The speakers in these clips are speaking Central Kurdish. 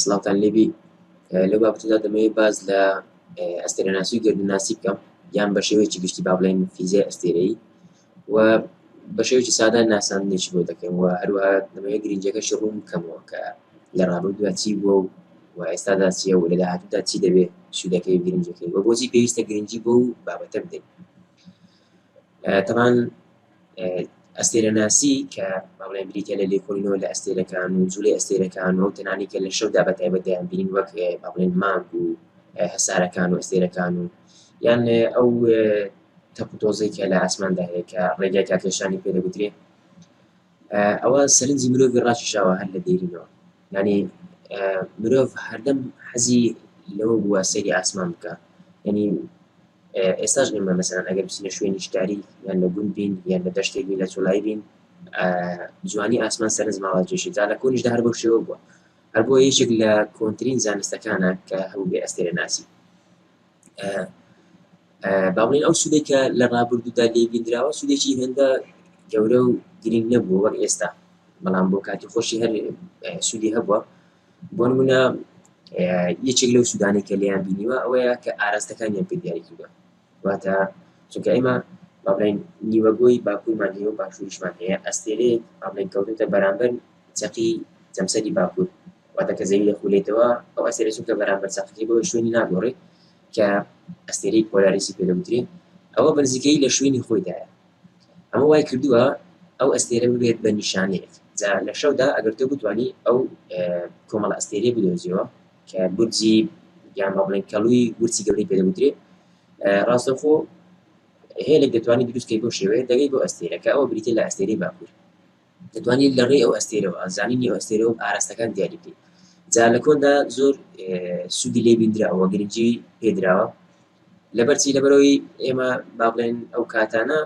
سڵاوتان لێبی لەو بابەتەدا دەمەوێت باس لە ئەستێرەناسی و گەردوونناسی بکەم یان بە شێوەیەکی گشتی با بڵێین فیزیای ئەستێرەیی و بە شێوەیەکی سادە ناساندنێکی بۆ دەکەم و هەروەها دەمەوێت گرنگیەکەشی ڕوون بکەمەوە کە لە ڕابردوودا چی بووە و و ئێستادا چییە و لە داهاتوودا چی دەبێت سوودەکەی و گرنگیەکەی و بۆچی پێویستە گرنگی بۆ و بابەتە بدەین. تەبان ئەستێرەناسی کە با بڵێین بریتیە لە لێکۆڵینەوە لە ئەستێرەکان و جوڵەی ئەستێرەکان و ئەو تەنانەی کە لە شەودا بە تایبەت دەیانبینین وەک با بڵێین مانگ و هەسارەکان و ئەستێرەکان و یان ئەو تەپ و تۆزەی کە لە ئاسماندا هەیە کە ڕێگای کاکێشانی پێ دەگوترێ ئەوە سەرنجی مرۆڤی ڕاکیشاوە هەر لە دێرینەوە یعنی مرۆڤ هەردەم حەزی لەوە بووە سەیری ئاسمان بکە یعنی ئێستاش ئێمە مەسەلەن ئەگەر بچینە شوێنی شکاری یان لە گوند بین یان لە دەشتێک بین لە چۆلایی بین جوانی ئاسمان سەرنجمان ڕاکێشێت جا لە کۆنیشدا هەر بەو شێوە بووە هەر بۆیە یەکێک لە کۆنترین زانستەکانە کە هەبوو بێ ئەستێرە ناسی با بڵێین ئەو سوودێک کە لە ڕابردوودا لێ بینراوە سوودێکی هێندە گەورە و گرنگ نەبووە وەک ئێستا بەڵام بۆ کاتی خۆشی هەر سوودی هەبووە بۆ نمونە یەکێک لەو سوودانەی کە لێیان بینیوە ئەوەیە کە ئاراستەکانیان پێ دیاری کردووە واتە چونکە ئێمە با بڵێین نیوەگۆی باکوورمان هەیە و باشووریشمان هەیە ئەستێرەیەک با بڵێین کەوتوتە بەرامبەر چەقی جەمسەری باکوور واتە کە زەوی دەخولێتەوە ئەو ئەستێرە چونکە بەرامبەر چەقەکەی بۆ شوێنی ناگۆڕێت کە ئەستێرەی پۆلاریسی پێ دەگوترێت ئەوە بە نزیکەیی لە شوێنی خۆیدایە ئەمە وای کردووە ئەو ئەستێرە ببێت بە نیشانەیەک جا لە شەودا ئەگەر تۆ بتانی ئەو کۆمەڵە ئەستێرەیە بدۆزیەوە کە بورجی یان با بڵێن کەڵووی ورچی گەورەی پێ دەگوترێ ڕاستەوخۆ هێلێک دەتوانانی دروستکەی بۆ شێوەیە دەگەی بۆ ئەستێرەکە ئەوە بریتە لە ئەستێرەی باکوور دەتوانیت لە ڕێی ئەو ئەستێرەوە زانینی ئەو ئەستێرەوە ئاراستەکان دیاری بکەیت جا لە کۆندا زۆر سوودی لێ بیندراوە گرنگی پێدراوە لەبەرچی لەبەرەوەی ئێمە با بڵێن ئەو کاتانە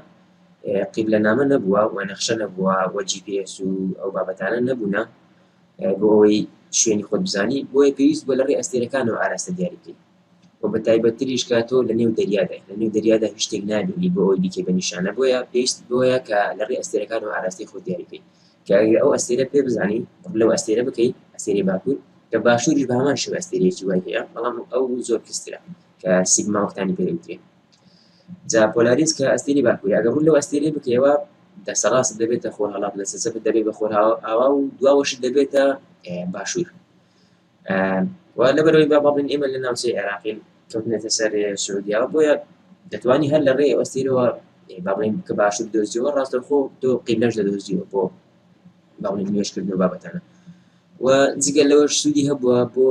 قیبلە نامە نەبووە و نەخشە نەبووە و GPS و ئەو بابەتانە نەبوونە بۆ ئەوەی شوێنی خۆت بزانی بۆیە پێویست بۆ لە ڕێی ئەستێرەکانەوە ئاراستە دیاری بکەیت و بە تایبەتتریش کە تۆ لە نێو دەریادای لە نێو دەریادا هیچ شتێک نابینی بۆ ئەوەی بیکەی بە نیشانە بۆیە پێویست بۆیە کە لە ڕێی ئەستێرەکانەوە ئاراستەی خۆت دیاری بکەیت کە ئەگەر ئەو ئەستێرە پێ بزانی لەو ئەستێرە بکەی ئەستێرەی باکوور کە باشووریش بە هەمان شێوە ئەستێرەیەکی وای هەیە بەڵام ئەو زۆر کزترە کە سیگما وەختانی پێ دەگوترێ جا پۆلاریس کە ئەستێری باکوورە ئەگەر ڕوو لەو ئەستێرەیە بکەیەوە دەستە ڕاستت دەبێتە خۆرهەڵات دەستە چەپت دەبێت بە خۆرئاوا و دواوەشت دەبێتە باشوور و لەبەرەوەی با بڵێن ئێمە لە ناوچەی عێراقین کەوتنێتە سەر سعودیاوە بۆیە دەتوانی هەر لە ڕێی ئەستێرەوە با بڵێن کە باشوور دۆزیەوە ڕاستەوخۆ تۆ قیبلەش دەدۆزیەوە بۆ با بڵێن نوێژکردن و بابەتانە و جگە لەوەش سوودی هەبووە بۆ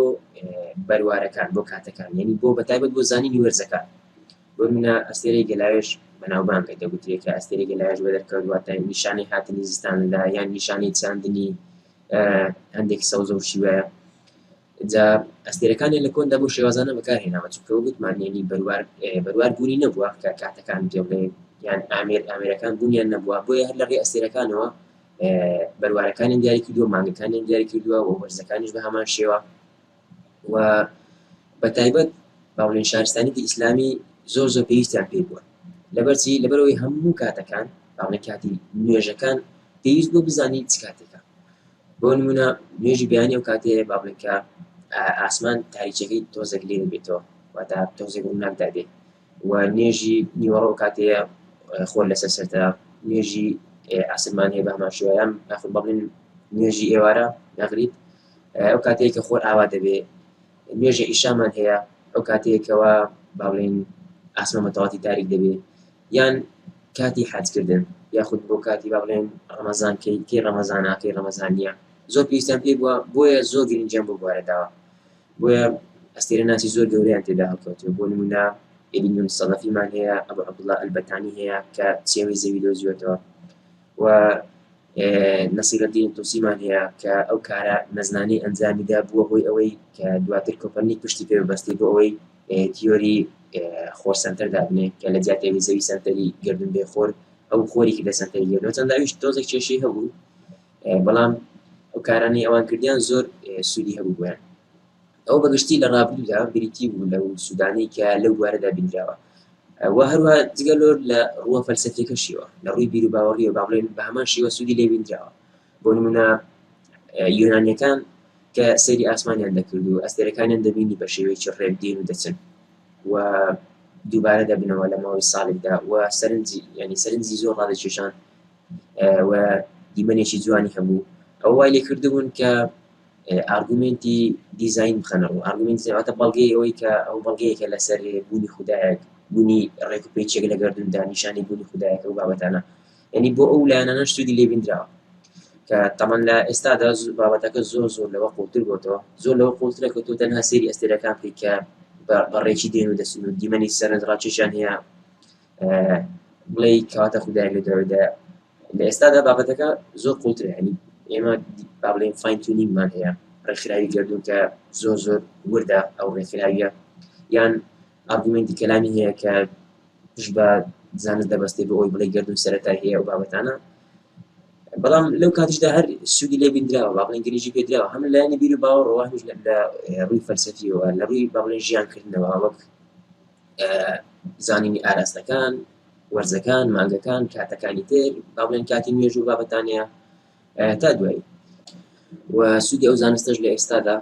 بەروارەکان بۆ کاتەکان یعنی بۆ بەتایبەت بۆ زانینی وەرزەکان بۆ منە ئەستێرەی گەلاوێژ بەناوبانگە دەگوترێت کە ئەستێرەی گەلاوێژ بەدەرکەوت واتە نیشانەی هاتنی زستان لە یان نیشانەی چاندنی هەندێک سەوزە و شیوەیە جا ئەستێرەکانی لە کۆندا بۆ شێوازانە بەکارهێناوە چونکە گوتمان یعنی بەروار بەروار بوونی نەبووە کە کاتەکان پێ بڵێ یان ئامێر ئامێرەکان بوونیان نەبووە بۆیە هەر لە ڕێی ئەستێرەکانەوە بەروارەکانیان دیاری کردووە مانگەکانیان دیاری کردووە و وەرزەکانیش بە هەمان شێوە و بە تایبەت با بڵێین شارستانیەتی ئیسلامی زۆر زۆر پێویستیان پێی بووە لەبەرچی لەبەرەوەی هەموو کاتەکان با بڵێین کاتی نوێژەکان پێویست بۆ بزانی چ کاتێکە بۆ نمونە نوێژی بەیانی ئەو کاتەیە با بڵێین کە ئاسمان تاریکیەکەی تۆزێک لێ دەبێتەوە واتە تۆزێک ڕووناک دادێ و نوێژی نیوەڕۆ ئەو کاتەیە خۆر لەسەر سەرتە نوێژی عەسرمان هەیە بە هەمان شێوە یان یاخود با بڵێین نوێژی ئێوارە مەغریب ئەو کاتەیە کە خۆر ئاوا دەبێ نوێژە ئیشامان هەیە ئەو کاتەیە کەوا با بڵێین ئاسمان بە تەواتی تاریک دەبێ یان کاتی حەجکردن یاخود بۆ کاتی با بڵێن ڕەمەزان کەی کەی ڕەمەزانە کەی ڕەمەزان نییە زۆر پێویستیان پێی بووە بۆیە زۆر گرنگیان بۆ بوارە داوە بۆیە ئەستێرە ناسی زۆر گەورەیان تێدا هەڵکەوتووە بۆ نمونە ئیبن سەدەفیمان هەیە ئەبو عەبدوڵڵا ئەلبەتانی هەیە کە چێوەی زەوی دۆزیوەتەوە و نەسیرەدین توسیمان هەیە کە ئەو کارە مەزنانەی ئەنجامیدا بووە هۆی ئەوەی کە دواتر کۆپەرنیک پشتی پێ ببەستی بۆ ئەوەی تیۆری خۆر سەنتەر دابنێ کە لە جیاتی زەوی سەنتەری گردن بێ خۆر ئەو خۆری کردە سەنتەری گردن چەند ئەویش تۆزێک کێشەی هەبوو بەڵام ئەو کارانەی ئەوان کردیان زۆر سوودی هەبوو بۆیان ئەو بەگشتی لە ڕابردوودا بریتی بوو لەو سوودانەی کە لەو بوارەدا بینراوە و هەروە جگە لۆر لە ڕووە فەلسەفیەکەشیەوە لە ڕووی بیر و باوەڕیەوە با بڵێن بە هەمان شێوە سوودی لێ بینراوە بۆ نمونە یۆنانیەکان کە سەیری ئاسمانیان دەکرد و ئەستێرەکانیان دەبینی بە شێوەیەکی ڕێک دێن و دەچن و دووبارە دەبنەوە لە ماوەی ساڵێکدا و سەرنجی ینی سەرنجی زۆر ڕادەکێشان و دیمەنێکی جوانی هەبوو ئەو وای لێ کردبوون کە ئارگومنتی دیزین بخەنە ڕوو ئارگومنتی واتە بەڵگەی ئەوەی کە ئەو بەڵگەیەکە لەسەر بوونی خودایەک بوونی ڕێک و پێچێک لە گەردووندا نیشانی بوونی خودایەکە و بابەتانە یعنی بۆ ئەو لایەنانە سوودی لێ بینراوە کە تەمان لە ئێستادا بابەتەکە زۆر زۆر لەوە قوڵتر بۆتەوە زۆر لەوە قوڵترە کە تۆ تەنها سەیری ئەستێرەکان بکەیت کە بەڕێکی دێن و دەچن و دیمەنی سەرنجڕاکێشیان هەیە بڵێ کەواتە خودایەک لە دەرەوەدا لە ئێستادا بابەتەکە زۆر قوڵترە ینی ئێمە با بڵێین fine tuning مان هەیە ڕێکخراوی گەردوون کە زۆر زۆر وردە ئەو ڕێکخراویە یان ئارگومنتی کەلامی هەیە کە پشت بە زانست دەبەستێ بۆ ئەوەی بڵێ گەردوون سەرەتای هەیە ئەو بابەتانە بەڵام لەو کاتیشدا هەر سوودی لێ بیندراوە با بڵێن گرنگی پێدراوە هەم لایەنی بیر و باوەڕەوە هەمیش لە ڕووی فەلسەفیەوە لە ڕووی با بڵێن ژیانکردنەوە وەک زانینی ئاراستەکان وەرزەکان مانگەکان کاتەکانی تر با بڵێن کاتی نوێژ و بابەتانەیە تا دوایی و سوودی ئەو زانستەش لە ئێستادا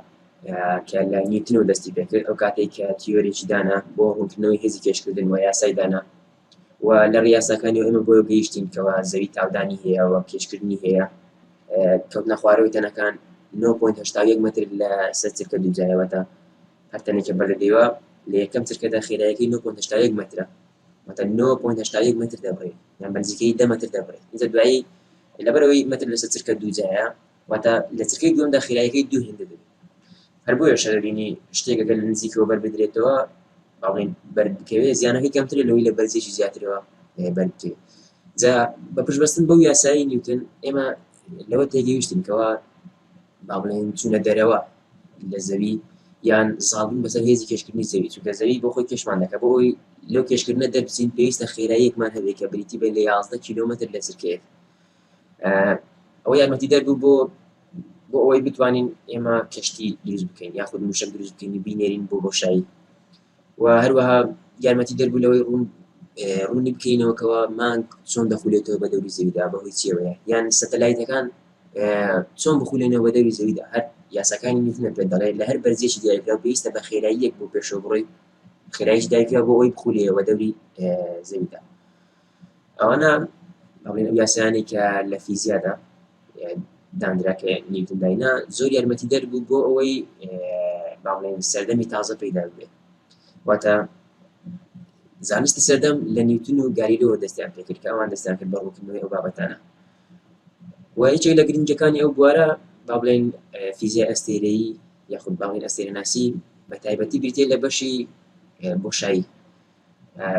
کە لە نیوتنەوە دەستی پێکرد ئەو کاتێک کە تیۆرێکی دانا بۆ ڕوونکردنەوەی هێزی کێشکردن و یاسای دانا و لە ڕیاساکانی ئێمە بۆ گەیشتین کەوا زەوی تاودانی هەیە و کێشکردنی هەیە کەوتنە خوارەوەی تەنەکان 9.81 متر لە سەر چرکە دووجایەوەتە هەر تەنێکە بەردەدەیەوە لە یەکەم چرکەدا خێرایەکەی 9.81 مترە واتە 9.81 متر دەبڕێ یان بە نزیکەی 10 متر دەبڕێ ئینجا دوایی لەبەرئەوەی متر لەسەر چرکە دووجایە واتە لە چرکەی دووەمدا خێرایەکەی دوو هێندە دەبێت هەر بۆیەشە دەبینی شتێک ئەگەر لە نزیکەوە بەر بدرێتەوە با بڵێین بەر بکەوێ زیانەکەی کەمترە لەوەی لە بەرزیەکی زیاترەوە بەر بکەوێت جا بە پشتبەستن بەو یاسایی نیوتن ئێمە لەوە تێگەیشتین کەوا با بڵێن چوونە دەرەوە لە زەوی یان زاڵبوون بەسەر هێزی کێشکردنی زەوی چونکە زەوی بۆ خۆی کێشمان دەکات بۆ ئەوەی لەو کێشکردنە دەربچین پێویستە خێراییەکمان هەبێت کە بریتی بێت لە 11 کیلۆمەتر لە چرکەیەک ئەوە یارمەتی دەربوو بۆ بۆ ئەوەی بتوانین ئێمە کەشتی دروست بکەین یاخود موشک دروست بکەین و بینێرین بۆ بۆشایی و هەروەها یارمەتی دەربوو لەوەی ڕوون ڕوونی بکەینەوە کەەوە مانگ چۆن دەخولێتەوە بە دەوری زەویدا بەهۆی چیەوەیە یان سەتەلایتەکان چۆن بخولێنەوە بە دەوری زەویدا هەر یاساکانی نیوتنە پێ دەڵێ لە هەر بەرزیەکی دیاریکراو پێویستە بە خێراییەک بۆ پێشەوە بڕۆی خێراییش دیاریکراو بۆ ئەوەی بخولێەوە دەوری زەویدا ئەوانە بەڵێن ئەو یاسایانەی کە لە فیزیادا دانرا کە نیوتن داینا زۆر یارمەتی دەر بوو بۆ ئەوەی با بڵێن سەردەمی تازە پەیدا بێت واتە زانستی سەردەم لە نیوتن و گالیلۆوە دەستیان پێکرد کە ئەوان دەستیان کرد بە ڕوونکردنەوەی ئەو بابەتانە و یەکێک لە گرنگەکانی ئەو بوارە با بڵێن فیزیای ئەستێرەیی یاخود با بڵێن ئەستێرەناسی بە تایبەتی بریتیە لە بەشی بۆشایی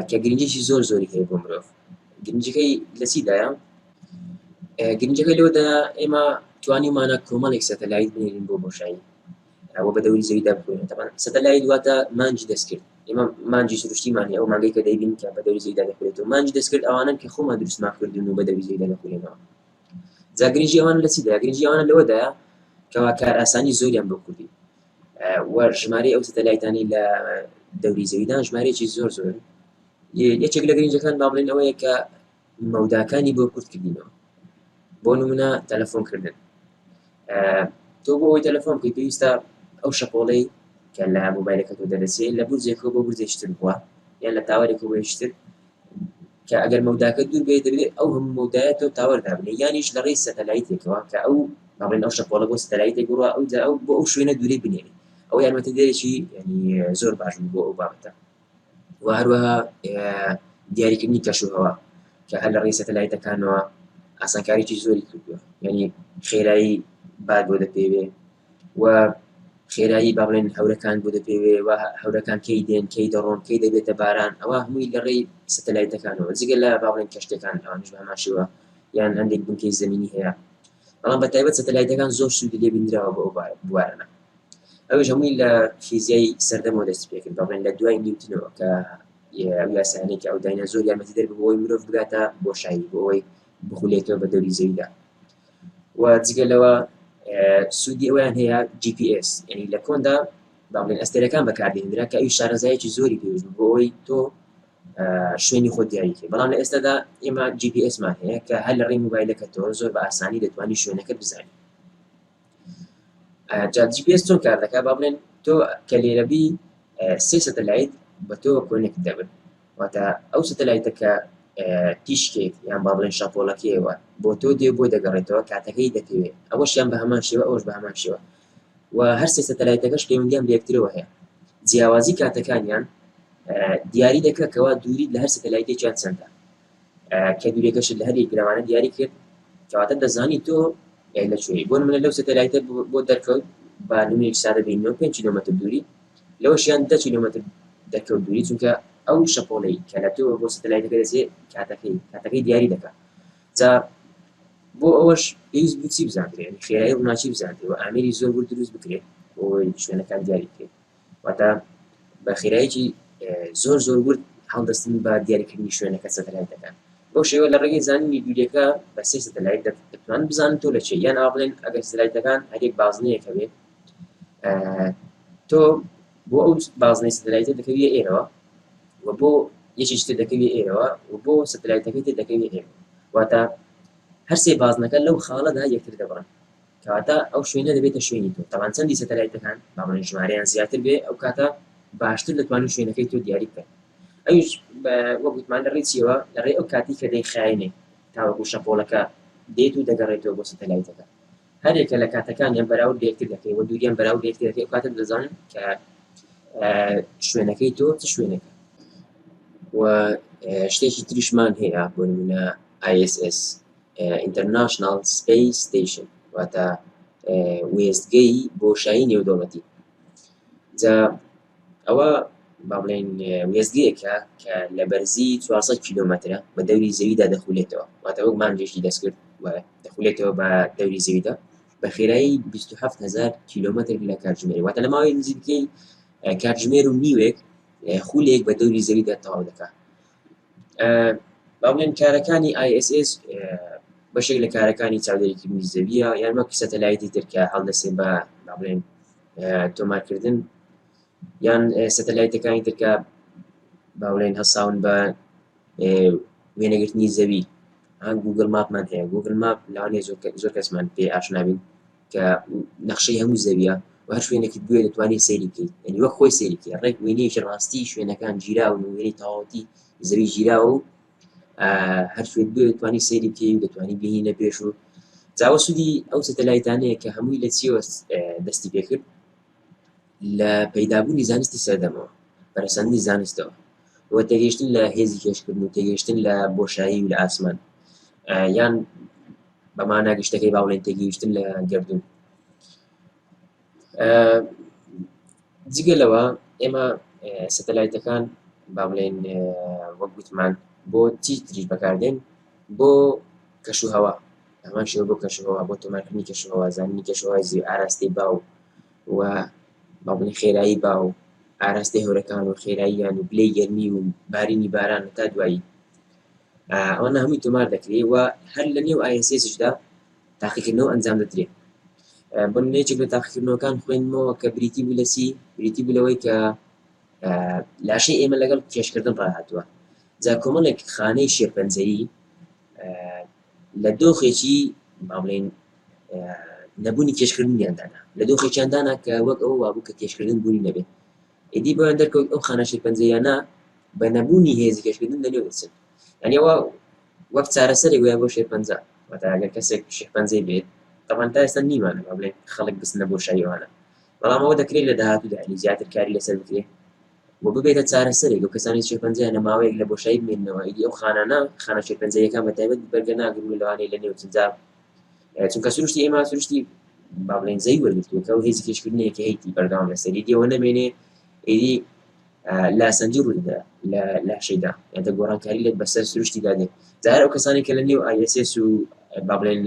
کە گرنگیی زۆر زۆری هەیە بۆ مرۆڤ گرنگیەکەی لە چیدایە گرنگەکەی لەوەدا ئێمە توانیمانە کۆمەڵێک سەتەلایت بنێرین بۆ بۆشایی ئەوە بە دەوری زەویدا بخوێنن تەبعەن سەتەلایت واتە مانگی دەستکرد ئێمە مانگی سروشتیمان هەیە ئەو مانگەی کە دەیبین کە بە دەوری زەویدا دەخولێتەوە مانگی دەستکرد ئەوانەن کە خۆمان دروستمان کردوون و بە دەوری زەویدا دەخولێنەوە جا گرنگی ئەوان لە چیدا گرنگی ئەوانە لەوەدایە کەوا کارئاسانی زۆریان بۆ کوردی و ژمارەی ئەو سەتەلایتانەی لە دەوری زەویدان ژمارەیەکی زۆر زۆر یەکێک لە گرنگەکان با بڵێن ئەوەیە کە مەوداکانی بۆ کورت کردینەوە بۆ نمونە تەلەفۆن کردن تۆ بۆ ئەوەی تەلەفۆن بکەیت پێویستە ئەو شەپۆڵەی کە لە مۆبایلەکە تۆ دەرەچێت لە بورجێکەوە بۆ بورجێکی تر بووە یان لە تاوەرێکەوە بۆ یەکی تر کە ئەگەر مەوداکە دوور بێت دەبێت ئەو هەموو مەودایە تۆ تاوەر دابنێ یانیش لە ڕێی سەتەلایتێکەوە کە ئەو بەڵێن ئەو شەپۆڵە بۆ سەتەلایتێک بڕوا ئەو جا ئەو بۆ ئەو شوێنە دوورەی بنێری ئەو یارمەتیدەرێکی یعنی زۆر باش بوو بۆ ئەو بابەتە و هەروەها دیاریکردنی کەشوهەوا کە هەر لە ڕێی سەتەلایتەکانەوە ئاسانکاریی زۆری کردووە یعنی خێرایی باد بۆ دەپێوێ و خێرایی با بڵێن هەورەکان بۆ دەپێوێ و هەورەکان کەی دێن کەی دەڕۆن کەی دەبێتە باران ئەوە هەمووی لە ڕێی سەتەلایتەکانەوە جگە لە با بڵێن کەشتەکان ئەوانیش بە هەمان شێوە یان هەندێک بنکەی زەمینی هەیە بەڵام بە تایبەت سەتەلایتەکان زۆر سوودی لێ بینراوە بۆ ئەو بوارانە ئەویش هەمووی لە فیزیای سەردەمەوە دەستی پێکرد با بڵێن لە دوای نیوتنەوە کە ئەو یاسایانەی کە ئەو داینا زۆر یارمەتیدەر بوو بۆ ئەوەی مرۆڤ بگاتە بۆشایی بۆ ئەوەی بخولێتەوە بە دەوری زەویدا و جگە لەوە سوودی ئەویان هەیە GPS یعنی لە کۆندا با بڵێن ئەستێرەکان بەکاردێنرا کە ئەوی شارەزایەکی زۆری پێویست بوو بۆ ئەوەی تۆ شوێنی خۆت دیاریکەی بەڵام لە ئێستادا ئێمە GPS مان هەیە کە هەر لە ڕێی مۆبایلەکەتەوە زۆر بە ئاسانی دەتوانی شوێنەکەت بزانی. جا GPS چۆن کار دەکات با بڵێن تۆ کە لێرەبی سێ سەتەلایت بە تۆ connect دەبن واتە ئەو سەتەلایتە کە تیشکێک یان با بڵێن شەپۆڵەکەیەوە بۆ تۆ دێ بۆی دەگەڕێتەوە کاتەکەی دەکەوێت ئەوەشیان بە هەمان شێوە ئەوش بە هەمان شێوە و هەر سێ سەتەلایتەکەش پەیوەندیان بە یەکترەوە هەیە جیاوازی کاتەکانیان دیاری دەکات کەوا دووریت لە هەر سەتەلایتێکیان چەندە کە دوورەکەشت لە هەر یەک لەوانە دیاری کرد کەواتە دەزانی تۆ لە کوێی بۆ نمونە لەو سەتەلایتە بۆ دەرکەوت با نمونەیەکی سادە بینەوە 5 کیلۆمەتر دووری لەوەشیان 10 کیلۆمەتر دەرکەوت دووری چونکە ئەو شەپۆڵەی کە لە تۆ بۆ سەتەلایتەکە دەچێت کاتەکەی کاتەکەی دیاری دەکات جا بۆ ئەوەش پێویست بوو چی بزانرێ یعنی خێرایی ڕووناکی بزانرێ و ئامێری زۆر ورد دروست بکرێت بۆ ئەوەی شوێنەکان دیاری بکرێت واتە بە خێرایەکی زۆر زۆر ورد هەڵدەستن بە دیاریکردنی شوێنەکە سەتەلایتەکان بەو شێوە لە ڕێگەی زانینی دووریەکە بە سێ سەتەلایت دەتوانن بزانن تۆ لە چێ یان ئاوا بڵێن ئەگەر سەتەلایتەکان هەرێک بازنەیەک هەبێت تۆ بۆ ئەو بازنەی سەتەلایتە دەکەویە ئێرەوە و بۆ یەکێکی تر دەکەویە ئێرەوە و بۆ سەتەلایتەکەی تر دەکەویە ئێرەوە واتە هەرسێ بازنەکە لەو خاڵەدا یەکتر دەبڕن کەواتە ئەو شوێنە دەبێتە شوێنی تۆ تەبعەن چەندی سەتەلایتەکان با بڵێین ژمارەیان زیاتر بێ ئەو کاتە باشتر دەتوانن شوێنەکەی تۆ دیاری بکەن ئەویش وەک وتمان لە ڕێی چیەوە لە ڕێی ئەو کاتی کە دەیخایەنێ تاوەکو شەپۆڵەکە دێت و دەگەڕێتەوە بۆ سەتەلایتەکە هەرێکە لە کاتەکانیان بەراورد بە یەکتر دەکەی و دووریان بەراورد بە یەکتر دەکەی ئەو کاتە دەزانن کە شوێنەکەی تۆ چ شوێنێکە و شتێکی تریشمان هەیە بۆ نمونە ISS International Space Station واتە وێستگەی بۆشایی نێودەوڵەتی جا ئەوە با بڵێن وێستگەیەکە کە لە بەرزی 400 کیلۆمەترە بە دەوری زەویدا دەخولێتەوە واتە وەک مانگێکی دەستکرد و دەخولێتەوە بە دەوری زەویدا بە خێرایی 27000 کیلۆمەتر لە کاتژمێر واتە لە ماوەی نزیکەی کاتژمێر و نیوێک خولێک بە دەوری زەویدا تەواو دەکات با بڵێن کارەکانی ISS بەشێک لە کارەکانی چاودێریکردنی زەویە یان وەک سەتەلایتی تر کە هەڵدەسێ بە با بڵێن تۆمارکردن یان سەتەلایتەکانی تر کە با بڵێن هەساون بە وێنەگرتنی زەوی Google Map مان هەیە Google Map لەوانەیە زۆر کەسمان پێ ئاشنابین کە نەخشەی هەموو زەویە و هەر شوێنێکی بوێ دەتوانێت سەیری بکەیت یعنی وەک خۆی سەیری بکەیت ڕێک وێنەیەکی ڕاستی شوێنەکان گیراون و وێنەی تەواوەتی زەوی گیراوە و هەر شوێن بوێ دەتوانی سەیری بکەیت و دەتوانی بینینە پێش و جاوە سوودی ئەو سەتەلایتانەیە کە هەمووی لە چیەوە دەستی پێکرد لە پەیدابوونی زانستی سەردەمەوە پەرەسەندنی زانستەوە و تێگەیشتن لە هێزی کێشکردن و تێگەیشتن لە بۆشایی و لە ئاسمان یان بە مانا گشتەکەی با بڵێین تێگەیشتن لە گەردوون جگە لەوە ئێمە سەتەلایتەکان با بڵێن وەک گوتمان بۆ چی تریش بەکاردێن بۆ کەشوهەوا هەمان شێوە بۆ کەشوهەوا بۆ تۆمارکردنی کەشوهەوا زانینی کەشوهەوای زەوی ئاراستەی باو و با بڵێن خێرایی باو ئاراستەی هەورەکان و خێراییان و پلەی گەرمی و بارینی باران تا دوایی ئەوانە هەمووی تۆمار دەکرێت و هەر لە نێو ISS دا تاقیکردنەوە ئەنجام دەدرێت بۆ یەکێک لە تاقیکردنەوەکان خوێندمەوە کە بریتی بوو لە چی بریتی بوو لەوەی کە لاشەی ئێمە لەگەڵ کێشکردن ڕاهاتووە جا کۆمەڵێک خانەی شێرپەنجەیی لە دۆخێکی با بڵێین نەبوونی کێشکردنیان دانا لە دۆخێکیان دانا کە وەک ئەوە وابوو کە کێشکردن بوونی نەبێت ئیدی بۆیان دەرکەوت ئەو خانە شێرپەنجەیانە بە نەبوونی هێزی کێشکردن لەنێو دەچن یعنی ئەوە وەک چارەسەرێک وایە بۆ شێرپەنجە واتە ئەگەر کەسێک شێرپەنجەی بێت تەبعەن تا ئێستا نیمانە با بڵێن خەڵک بچنە بۆشاییەوانە بەڵام ئەوە دەکرێت لە داهاتوودا یعنی زیاتر کاری لەسەر بکرێت و ببێتە چارەسەرێک و کەسانی شێرپەنجەیان لە ماوەیەک لە بۆشایی بمێننەوە ئیدی ئەو خانانە خانە شێرپەنجەیەکان بە تایبەت بەرگە ناگرن و لەوانەیە لە نێو چنجا چونکە سروشتی ئێمە سروشتی با بڵێن زەوی وەرگرتووە کە ئەو هێزی کێشکردنەیە کە هەیتی بەردەوام لەسەری دیەوە نەمێنێ ئیدی لاسەنگی ڕوودەدا لە لاشەیدا یان گۆڕانکاری لە بەسەر سروشتیدا دێت جار ئەو کەسانی کە لە نێو ISS و با بڵێن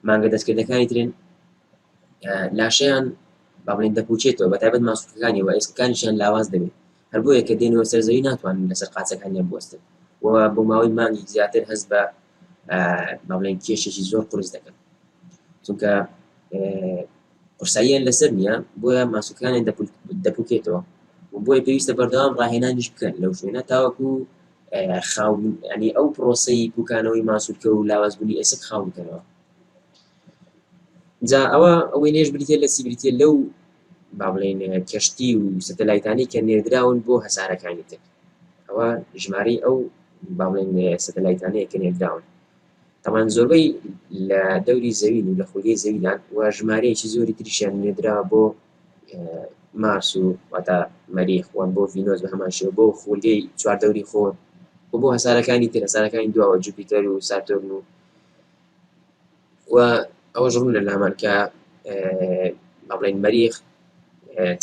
مانگە دەستکردەکانی ترن لاشەیان با بڵێن دەپوچێتەوە بە تایبەت ماسولکەکانی و ئێسکەکانیشیان لاواز دەبێت هەر بۆیە کە دێنەوە سەر زەوی ناتوانن لەسەر قاچەکانیان بوەستن و بۆ ماوەی مانگی زیاتر هەست بە با بڵێن کێشێکی زۆر قورس دەکەن چونکە قورساییان لەسەر نییە بۆیە ماسولکانیان دەپوکێتەوە و بۆیە پێویستە بەردەوام ڕاهێنانیش بکەن لەو شوێنە تاوەکو خاو ینی ئەو پرۆسەی پوکانەوەی ماسولکە و لاوازبوونی ئێسک خاو بکەنەوە. جا ئەوە ئەوەی نێش بریتە لە چی بریتە لەو با بڵێین کەشتی و سەتەلایتانی کە نێردراون بۆ هەسارەکانی تر ئەوە ژمارەی ئەو با بڵێن سەتەلایتانەیە کە نێردراون تەمان زۆربەی لە دەوری زەوین و لە خولگەی زەویدان و ژمارەیەکی زۆری تریشیان نێردراوە بۆ مارس و واتە مەریخ و بۆ ڤینۆس بە هەمان شێوە بۆ خولگەی چواردەوری خۆر و بۆ هەسارەکانی تر هەسارەکانی دواوە جوپیتەر و ساتۆرن و و ئەوەش ڕوونە لامان کە با بڵێین مەریخ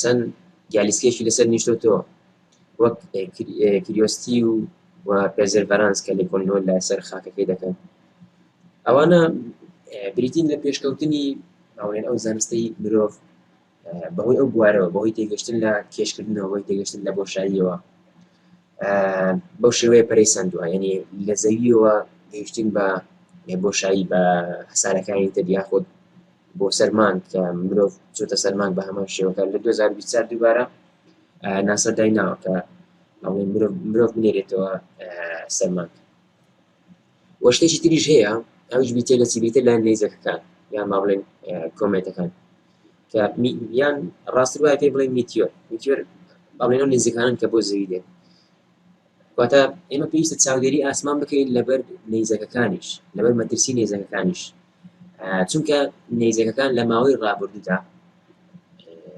چەند گالیسکێکی لەسەر نیشتۆتەوە وەک کریۆستی و و پێزەرڤەرانس کە لێکۆڵینەوە لەسەر خاکەکەی دەکەن ئەوانە بریتین لە پێشکەوتنی باڵێن ئەو زانستەی مرۆڤ بەهۆی ئەو بوارەوە بەهۆی تێگەشتن لە کێشکردنەوە بەهۆی تێگەشتن لە بۆشاییەوە بەو شێوەیە پەرەی سەندووە یعنی لە زەویەوە گەیشتین بە بۆشایی بە هەسارەکانی تر یاخود بۆ سەر مانگ کە مرۆڤ چۆتە سەر مانگ بە هەمان شێوەکە لە 2024 دووبارە ناسا دایناوە کە ئەڵێ مرۆڤ مرۆڤ بنێرێتەوە سەر مانگ وە شتێکی تریش هەیە ئەویش بریتیە لە چی بریتیە لە نەیزەکەکان یان با بڵێن کۆمێتەکان کە یان ڕاستتر وایە پێی بڵێن میتیۆر میتیۆر با بڵێن ئەو نزیکانن کە بۆ زەوی دێن واتە ئێمە پێویستە چاودێری ئاسمان بکەین لەبەر نەیزەکەکانیش لەبەر مەترسی نەیزەکەکانیش چونکە نەیزەکەکان لە ماوەی ڕابردوودا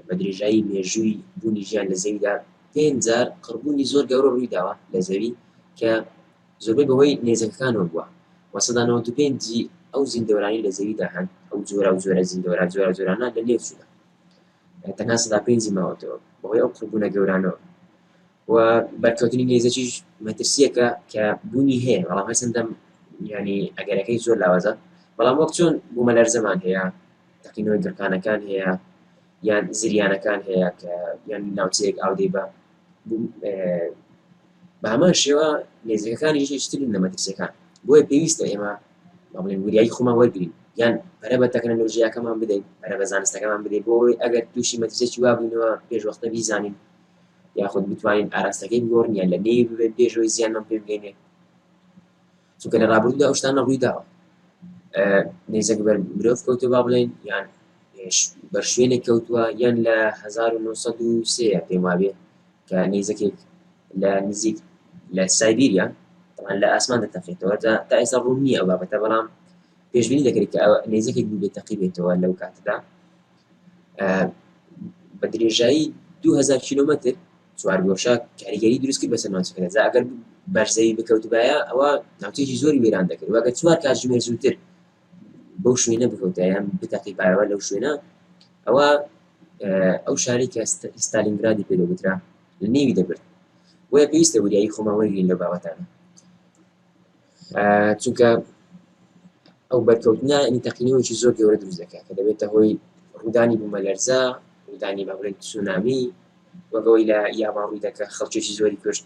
بە درێژایی مێژووی بوونی ژیان لە زەویدا پێنج جار قڕبوونی زۆر گەورە ڕوویداوە لە زەوی کە زۆربەی بەهۆی نێزەکەکانەوە بووە و 95% ی ئەو زیندەوەرانەی لە زەویدا هەن ئەو جۆرا و جۆرە زیندەوەرە جۆرا جۆرانە لە نێو چوونە تەنها 5% ی ماوەتەوە بەهۆی ئەو قڕبوونە گەورانەوە و بەرکەوتنی نێزەکیش مەترسیەکە کە بوونی هەیە بەڵام هەرچەندە ینی ئەگەرەکەی زۆر لاوازە بەڵام وەک چۆن بوومەلەرزەمان هەیە تەقینەوەی گڕکانەکان هەیە یان زریانەکان هەیە کە یان ناوچەیەک ئاو دەی بە بە هەمان شێوە نێزەکەکانیش هیچترن لە مەترسیەکان بۆیە پێویستە ئێمە با بڵێین وریایی خۆمان وەرگین یان پەرە بە تەکنەلۆژیاکەمان بدەین پەرە بە زانستەکەمان بدەین بۆ ئەوەی ئەگەر تووشی مەترسیەکی وا بووینەوە پێش وەختە بیزانین یاخود بتوانین ئاراستەکەی بگۆڕین یان لە نێوی ببێت پێشەوەی زیانمان پێ بگەینێ چونکە لە ڕابردوودا ئەو شتانە ڕووی داوە نەیزەک بەر مرۆڤ کەوتووە با بڵێین یان بەر شوێنێک کەوتووە یان لە 1903 پێم وابێ کە نەیزەکێک لە نزیک لە سایبیریا طبعا لە ئاسمان دەتەقێتەوە تا ئێستا ڕوون نییە ئەو بابەتە بەڵام پێشبینی دەکرێت کە نەیزەکێک بوو تەقی بێتەوە لەو کاتەدا بە درێژایی 2000 کیلومتر چوارگۆشە کاریگەری دروست کرد بەسەر ناوچەکەدا جا ئەگەر بەر زەوی بکەوتبایە ئەوە ناوچەیەکی زۆری وێران دەکرد وەگەر چوار کاتژمێر زووتر بەو شوێنە بکەوتایە یان بتەقیبایەوە لەو شوێنە ئەوە ئەو شاری کە ستالینگرادی پێ دەگوترا لە نێوی دەبرد بۆیە پێویستە وریایی خۆمان وەرگین لەو بابەتانە چونکە ئەو بەرکەوتنە ینی تەقینەوەیەکی زۆر گەورە دروست دەکات کە دەبێتە هۆی ڕوودانی بوومەلەرزە ڕوودانی با بڵێن تسونامی وەک ئەوەی لە یابان ڕووی دەکە خەڵکێکی زۆری کوشت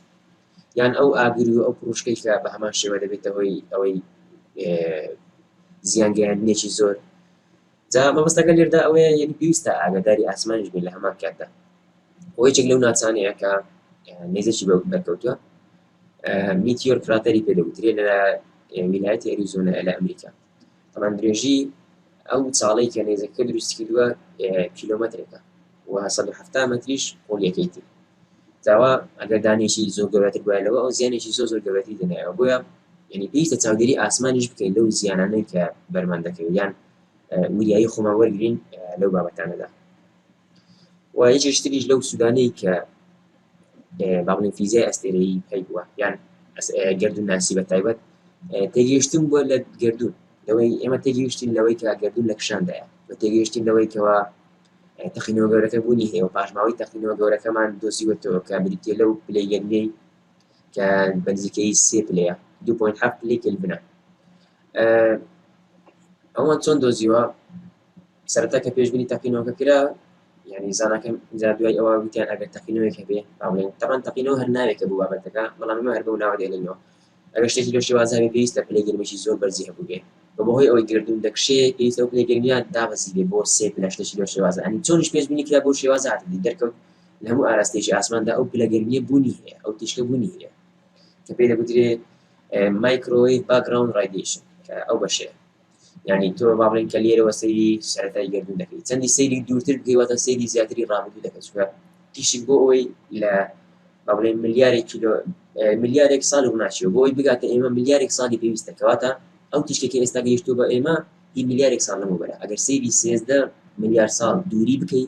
یان ئەو ئاگر و ئەو پروشکەی کە بە هەمان شێوە دەبێتە هۆی ئەوەی زیان گەیاندنێکی زۆر جا مەبەستەکە لێردا ئەوەیە یعنی پێویستە ئاگاداری ئاسمانیش بین لە هەمان کاتدا ئەوە یەکێک لەو ناچانەیە کە نێزەکی بەرکەوتووە میتیۆر کراتەری پێ دەگوترێت لە ویلایەتی ئەریزۆنا لە ئەمریکا تەمان درێژی ئەو چاڵەی کە نێزەکە دروستی کردووە کیلۆمەترێکە و 170 مەتریش قوڵیەکەیتی داوا ئەگەر دانێکی زۆر گەورەتر بووە لەوە ئەو زیانێکی زۆر زۆر گەورەتری دەنایەوە بۆیە یعنی پێویستە چاودێری ئاسمانیش بکەین لەو زیانانەی کە بەرمان دەکەوێت یان وریایی خۆمان وەرگین لەو بابەتانەدا و یەکێکی تریش لەو سوودانەی کە با بڵێین فیزیای ئەستێرەیی هەیبووە یان گەردوون ناسی بە تایبەت تێگەیشتن بووە لە گەردوون لەوەی ئێمە تێگەیشتین لەوەی کە گەردوون لە کشاندایە و تێگەیشتین لەوەی کەوا تەقینەوە گەورەکە بوونی هەیە و پاشماوەی تەقینەوە گەورەکەمان دۆزیوەتەوە کە بریتیە لەو پلەی گەرمیەی کە بە نزیکەی سێ پلەیە 2.7 پلەی کلڤنە ئەوان چۆن دۆزیوە سەرەتا کە پێشبینی تەقینەوەکە کرا یعنی زاناکەم جا دوای ئەوە وتیان ئەگەر تەقینەوەیەک هەبێ با بڵێن تەبعەن تەقینەوە هەر ناوێکە بۆ بابەتەکە بەڵام ئێمە هەر بەو ناوە دەیڵێینەوە ئەگەر شتێکی لەو شێوازە هەبێ پێویستە پلەی گەرمیی زۆر بەرزی هەبووبێ و بەهۆی ئەوەی گەردوون دەکشێ پێویستە ئەو پلەی گەرمیە دابەزیبێ بۆ سێ پلە شتێکی لەو شێوازە ئەنی چۆنیش پێشبینی کرا بەو شێوازە هاتە دی دەرکەوت لە هەموو ئاراستەیەکی ئاسماندا ئەو پلە گەرمیە بوونی هەیە ئەو تیشکە بوونی هەیە کە پێی دەگوترێ microwave background radiation کە ئەو بەشەیە. یعنی تۆ با بڵێین کە لێرەوە سەیری سەرەتای گەردوون دەکەی چەندی سەیری دوورتر بکەی واتە سەیری زیاتری ڕابردوو دەکەی چونکە تیشک بۆ ئەوەی لە با بڵێین ملیارێک کیلۆ ملیارێک ساڵ ڕووناچیەوە بۆ ئەوەی بگاتە ئێمە ملیارێک ساڵی پێویستە کەواتە ئەو تیشکێکی ئێستا گەیشتووە بە ئێمە هی ملیارێک ساڵ لەمەوبەرە ئەگەر سەیری 13 ملیار ساڵ دووری بکەی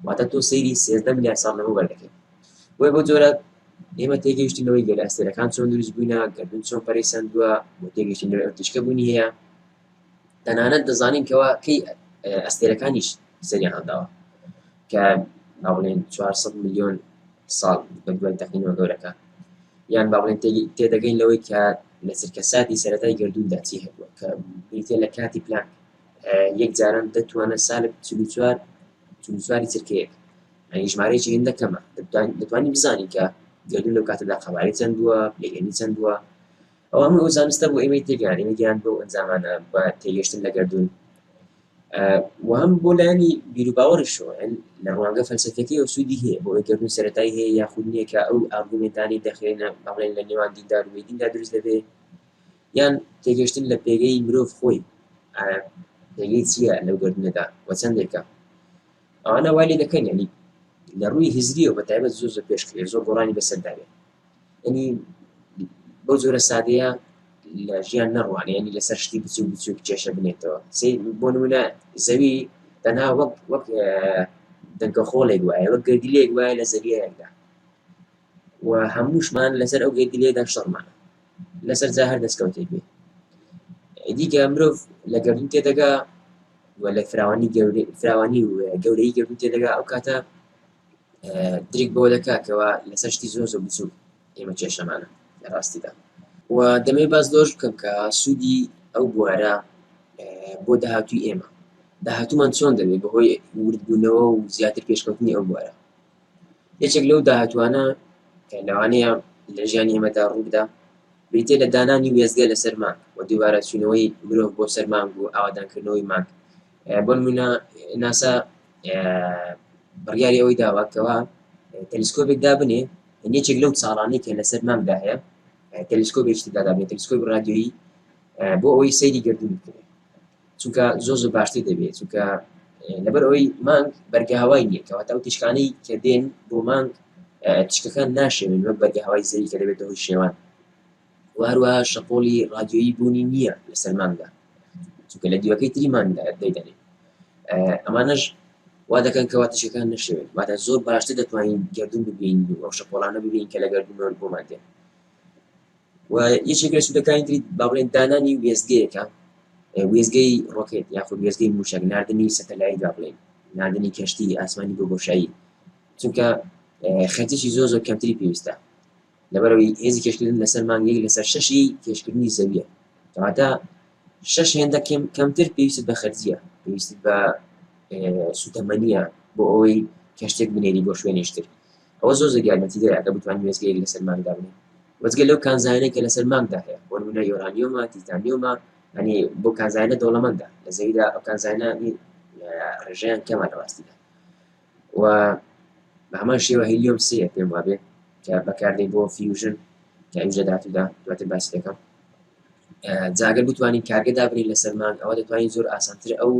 واتە تۆ سەیری 13 ملیار ساڵ لەمەوبەر دەکەی بۆیە بەو جۆرە ئێمە تێگەیشتین لەوەی گەلە ئەستێرەکان چۆن دروست بووینە گەردوون چۆن پەرەی سەندووە بۆ تێگەیشتین لەوەی ئەو تیشکە بوونی هەیە تەنانەت دەزانین کەوا کەی ئەستێرەکانیش سەریان هەڵداوە کە با بڵێن 400 میلیۆن ساڵ بە دوای تەقینەوە گەورەکە یان با بڵێن تێدەگەین لەوەی کە لە چرکەساتی سەرەتای گەردووندا چی هەبووە کە بریتیە لە کاتی پلانک یەک جاران دەتوانە سالب 44 44 چرکەیەک یانی ژمارەیەکی هێندە کەمە دەتوانین بزانین کە گەردوون لەو کاتەدا قەبارەی چەند بووە پلەی گەرمی چەند بووە ئەو هەموو ئەو زانستە بۆ ئێمەی تێگەیان ئێمە گەیان بەو ئەنجامانە بە تێگەشتن لە گەردوون و هەم بۆ لایەنی بیروباوەڕیشەوە لە ڕوانگە فەلسەفەکەیەوە سوودی هەیە بۆ ئەوەی گەردوون سەرەتایی هەیە یاخود نییە کە ئەو ئارگومێنتانەی دەخرێنە بەڵێن لە نێوان دیندار و بێدیندا دروست دەبێ یان تێگەشتن لە پێگەی مرۆڤ خۆی ئایا پێگەی چییە لەو گەردوونەدا و چەندێکە ئەوانە وای لێ دەکەن یعنی لە ڕووی هزریەوە بە تایبەت زۆر زۆر پێشکرێ زۆر گۆڕانی بەسەردا بێ یعنی بەو جۆرە سادەیە لە ژیان نەڕوانێ یعنی لەسەر شتی بچوک بچوک کێشە بنێتەوە سەی بۆ نمونە زەوی تەنها وەک وەک دەنکە خۆڵێک وایە وەک گردیلێک وایە لە زەویەکدا و هەمووشمان لەسەر ئەو گردیلێدا شەڕمانە لەسەر جا هەر دەستکەوتێک بێ دیکە مرۆڤ لە گەردوون تێدەگا و لە فراوانی گەورەی فراوانی و گەورەی گەردوون تێدەگا ئەو کاتە درک بەوە دەکاتەوە لەسەر شتی زۆر زۆر بچووک ئێمە کێشەمانە لە ڕاستیدا و دەمەوێت باس لەوەش بکەم کە سوودی ئەو بوارە بۆ داهاتووی ئێمە داهاتوومان چۆن دەبێت بەهۆی وردبوونەوە و زیاتر پێشکەوتنی ئەو بوارە یەکێک لەو داهاتوانە کە لەوانەیە لە ژیانی ئێمەدا ڕووبدا بریتیە لە دانانی وێستگە لەسەر مانگ و دووبارە چوونەوەی مرۆڤ بۆ سەر مانگ و ئاوادانکردنەوەی مانگ بۆ نمونە ناسا بڕیاری ئەوەی داوە کەوا تەلیسکۆپێک دابنێ یەکێک لەو چاڵانەی کە لەسەر مانگدا هەیە تەلیسکۆپێکی تێدا دابنێ تەلیسکۆپی ڕادیۆیی بۆ ئەوەی سەیری گەردوون بکرێت چونکە زۆر زۆر باشتر دەبێت چونکە لەبەر ئەوەی مانگ بەرگە هەوای نییە کەواتە ئەو تیشکانەی کە دێن بۆ مانگ تیشکەکان ناشێوێن وەک بەرگە هەوای زەوی کە دەبێتە هۆی شێوان و هەروەها شەپۆلی ڕادیۆیی بوونی نییە لەسەر مانگدا چونکە لە دیوەکەی تری مانگدا دەیدەنێ ئەمانەش وا دەکەن کەوا تیشکەکان نەشێوێن واتە زۆر باشتر دەتوانین گەردوون ببینین و ئەو شەپۆڵانە ببینین کە لە گەردوونەوە بۆمان دێن و یەکێک لە سوودەکانی تری با بڵێن دانانی وێستگەیەکە وێستگەی ڕۆکێت یاخود وێستگەی موشک ناردنی سەتەلایت با بڵێن ناردنی کەشتی ئاسمانی بۆ بۆشایی چونکە خەرجێکی زۆر زۆر کەمتری پێویستە لەبەرەوەی هێزی کێشکردن لەسەر مانگ یەک لەسەر شەشی کێشکردنی زەویە کەواتە شەش هێندە کەمتر پێویست بە خەرجیە پێویست بە سوتەمەنیە بۆ ئەوەی کەشتێک بنێری بۆ شوێنێشتر ئەوە زۆر زۆر یارمەتیدەرە ئەگەر بتوانین وێستگەیەک لەسەر مانگ دابنێین وەجگە لەو کانزایانەی کە لەسەر مانگدا هەیە بۆ نمونە یۆرانیۆمە تیتانیۆمە ینی بۆ کانزایانە دەوڵەمەندە لە زەویدا ئەو کانزایانە ڕێژەیان کەمە لە ڕاستیدا و بە هەمان شێوە هیلیۆم سێ پێم وابێ کە بەکاردێ بۆ fusion کە ئەویش لە داهاتوودا دواتر باسی دەکەم جاگەر بتوانین کارگە دابنین لەسەر مانگ ئەوە دەتوانین زۆر ئاسانتر ئەو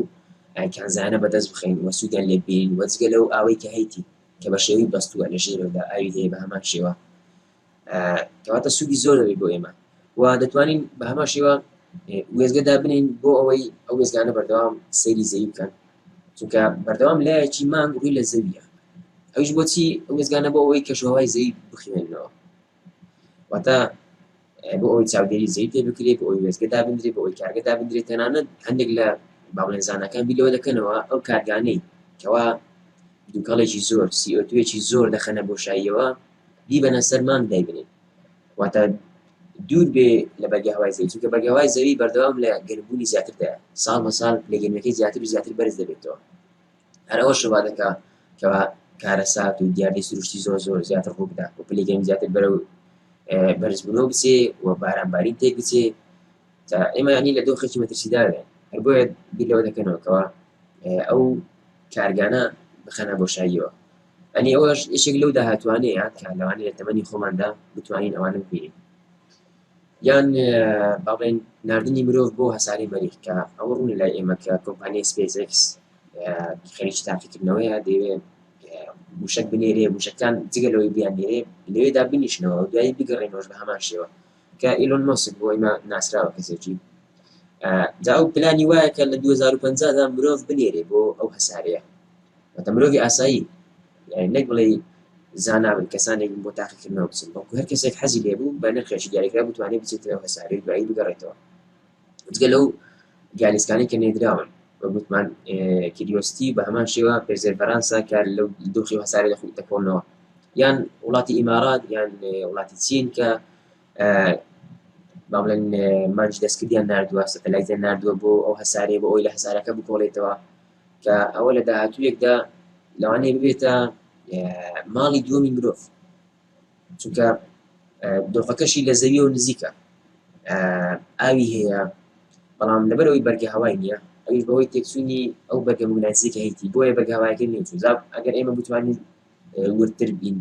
کانزایانە بەدەست بخەین و سوودیان لێ ببینین وەجگە لەو ئاوەی کە هەیتی کە بە شێوەی بەستووە لە ژێرەوەدا ئاوی هەیە بە هەمان شێوە کەواتە سوودی زۆر دەبێت بۆ ئێمە و دەتوانین بە هەمان شێوە وێزگە دابنین بۆ ئەوەی ئەو وێزگانە بەردەوام سەیری زەوی بکەن چونکە بەردەوام لایەکی مانگ ڕووی لە زەویە ئەویش بۆچی ئەو وێزگانە بۆ ئەوەی کەشوهوای زەوی بخوێننەوە واتە بۆ ئەوەی چاودێری زەوی پێ بکرێت بۆ ئەوەی وێستگە دابندرێت بۆ ئەوەی کارگە دابندرێت تەنانەت هەندێک لە با بڵێن زاناکان بیر لەوە دەکەنەوە ئەو کارگانەی کەوا دووکەڵێکی زۆر CO2 یەکی زۆر دەخەنە بۆشاییەوە بیبەنە سەر مانگ دایبنێن واتە دوور بێ لە بەرگە هەوای زەوی چونکە بەرگە هەوای زەوی بەردەوام لە گەرمبوونی زیاتردایە ساڵ بە ساڵ لە گەرمیەکەی زیاتر و زیاتر بەرز دەبێتەوە هەر ئەوەش وا دەکا کەوا کارەسات و دیاردەی سروشتی زۆر زۆر زیاتر ڕوو بدا و پلەی گەرمی زیاتر بەرەو بەرزبوونەوە بچێ و بارانبارین تێک بچێ تا ئێمە ینی لە دۆخێکی مەترسیدارێن هەر بۆیە بیر لەوە دەکەنەوە کەوا ئەو کارگانە بخەنە بۆشاییەوە ئەنی ئەوەش یەکێک لەو داهاتوانەیە کە لەوانەیە لە تەمەنی خۆماندا بتوانین ئەوانە ببینین. یان با بڵێین ناردنی مرۆڤ بۆ هەسارەی مەریخ کە ئەوە ڕوونە لای ئێمە کە کۆمپانیای سپەیس ئێکس خەریکی تاقیکردنەوەیە دەیەوێت موشک بنێرێ موشەکان جگە لەوەی بیان نێرێ لەوێدا بنیشنەوە و دوایی بگەڕێنەوەش بە هەمان شێوە کە ئیلۆن مۆسک بۆ ئێمە ناسراوە کەسێکی جا ئەو پلانی وایە کە لە 2050 دا مرۆڤ بنێرێ بۆ ئەو هەسارەیە واتە مرۆڤی ئاسایی یانی نەک بڵێی زانا بن کەسانێک بن بۆ تاقیکردنەوە بچن بەڵکو هەر کەسێک حەزی لێ بوو بە نرخێکی دیاریکراو بتوانێت بچێتە ئەو هەسارەی و دوایی بگەڕێتەوە جگە لەو گالیسکانەی کە نێردراون وە گوتمان کیریۆستی بە هەمان شێوە پێرزێرڤەرانسە کە لەو دۆخی هەسارە دەکۆڵنەوە یان وڵاتی ئیمارات یان وڵاتی چین کە با بڵێن مانگی دەستکردیان ناردووە سەتەلایتیان ناردووە بۆ ئەو هەسارەیە بۆ ئەوەی لە هەسارەکە بکۆڵێتەوە کە ئەوە لە داهاتوویەکدا لەوانەیە ببێتە ماڵی دووەمی مرۆڤ چونکە دۆخەکەشی لە زەویەوە نزیکە ئاوی هەیە بەڵام لەبەرەوەی بەرگە هەوای نییە ئەویش بەهۆی تێکچوونی ئەو بەرگە موگناتیسی کە هەیتی بۆیە بەرگە هەوایەکە نییە چوو ئەگەر ئێمە بتوانین وردتر بین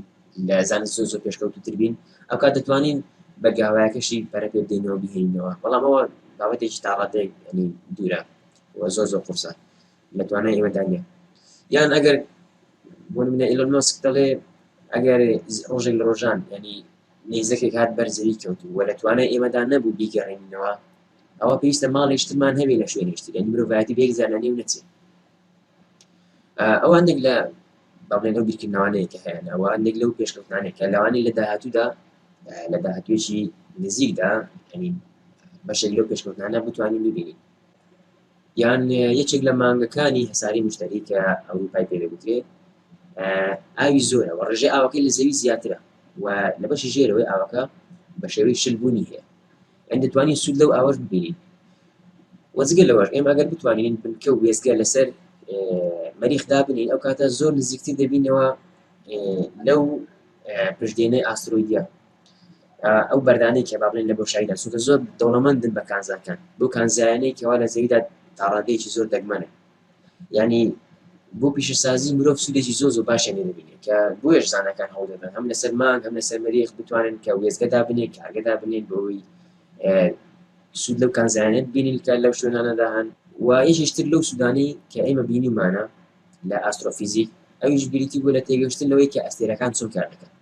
لە زانست زۆر زۆر پێشکەوتوتر بین ئەو کات دەتوانین بەرگە هەوایەکەشی پەرە پێ بدەینەوە بهێنینەوە بەڵام ئەوە بابەتێکی تا ڕادەیەک یعنی دوورە و زۆر زۆر قورسە لە توانای ئێمەدا نییە یان ئەگەر بۆ نمونە ئیلۆن ماسک دەڵێ ئەگەر ڕۆژێک لە ڕۆژان ینی نەیزەکێک هات بەر زەوی کەوت و لە توانای ئێمەدا نەبوو بیگەڕێنینەوە ئەوە پێویستە ماڵێشترمان هەبێ لە شوێنێشتر یعنی مرۆڤایەتی بە یەک جار لەنێو نەچێت ئەو هەندێک لە با بڵێن ئەو بیرکردنەوانەیە کە هەیە ئەوە هەندێک لەو پێشکەوتنانەیە کە لەوانەیە لە داهاتوودا لە داهاتوویەکی نزیکدا ینی بەشێک لەو پێشکەوتنانە بتوانین ببینین یان یەکێک لە مانگەکانی هەساری مشتری کە ئەوروپای پێ دەگوترێت ئاوی زۆرە و ڕێژەی ئاوەکەی لە زەوی زیاترە و لە بەشی ژێرەوەی ئاوەکە بە شێوەی شل بوونی هەیە یان دەتوانین سوود لەو ئاوەش ببینین وە جگە لەوەش ئێمە ئەگەر بتوانین بنکە و وێستگە لەسەر مەریخ دابنین ئەو کاتە زۆر نزیکتر دەبینەوە لەو پشتێنەی ئاسترۆیدە ئەو بەردانەی کە با بڵێن لە بۆشاییدا چونکە زۆر دەوڵەمەندن بە کانزاکان بۆ کانزایانەی کەوا لە زەویدا تاڕادەیەکی زۆر دەگمەنە یعنی بۆ پیشەسازی مرۆڤ سوودێکی زۆر زۆر باشیان لێ دەبینێت کە بۆیەش زاناکان هەوڵ دەدەن هەم لەسەر مانگ هەم لەسەر مەریخ بتوانن کە وێستگە دابنێن کارگە دابنێن بۆ ئەوەی سوود لەو کانزایانە ببینین کە لەو شوێنانەدا هەن و یەکێکتر لەو سوودانەی کە ئێمە بینیمانە لە ئاسترۆفیزیک ئەویش بریتی بوو لە تێگەشتن لەوەی کە ئەستێرەکان چۆن کار دەکەن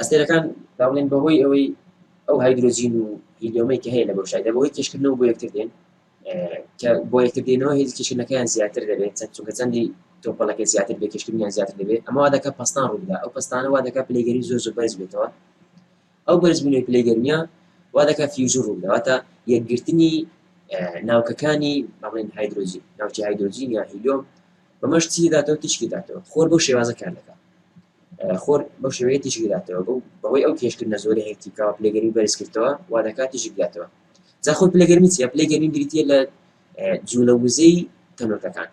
ئەستێرەکان با بڵێن بەهۆی ئەوەی ئەو هایدرۆجین و هیلیۆمەی کە هەیە لە بۆشاییدا بەهۆی کێشکردنەوە بۆ یەکتر دێن کە بۆ یەکتر دێنەوە هێزی کێشکردنەکەیان زیاتر دەبێت چەند چونکە چەندی تۆپەڵەکە زیاتر بێت کێشکردنیان زیاتر دەبێت ئەمە وا دەکات پەستان ڕوو بدات ئەو پەستانە وا دەکات پلەی گەرمی زۆر زۆر بەرز بێتەوە ئەو بەرزبوونەوەی پلەی گەرمیە وا دەکات fusion ڕوو بدات واتە یەکگرتنی ناوکەکانی با بڵێن هایدرۆجین ناوکی هایدرۆجین یا هیلیۆم بەمەش چی دەداتەوە تیشکی دەداتەوە خۆر بەو شێوازە کار دەکات خۆر بەو شێوەیە تیشک دەداتەوە بەو بەهۆی ئەو کێشکردنە زۆرەی هەیەتی کەوا پلەی گەرمی بەرز کردەوە وا دەکات تیشک بداتەوە جا خۆی پلە گەرمی چیە پلەی گەرمی بریتیە لە جوولە وزەی تەنۆلکەکان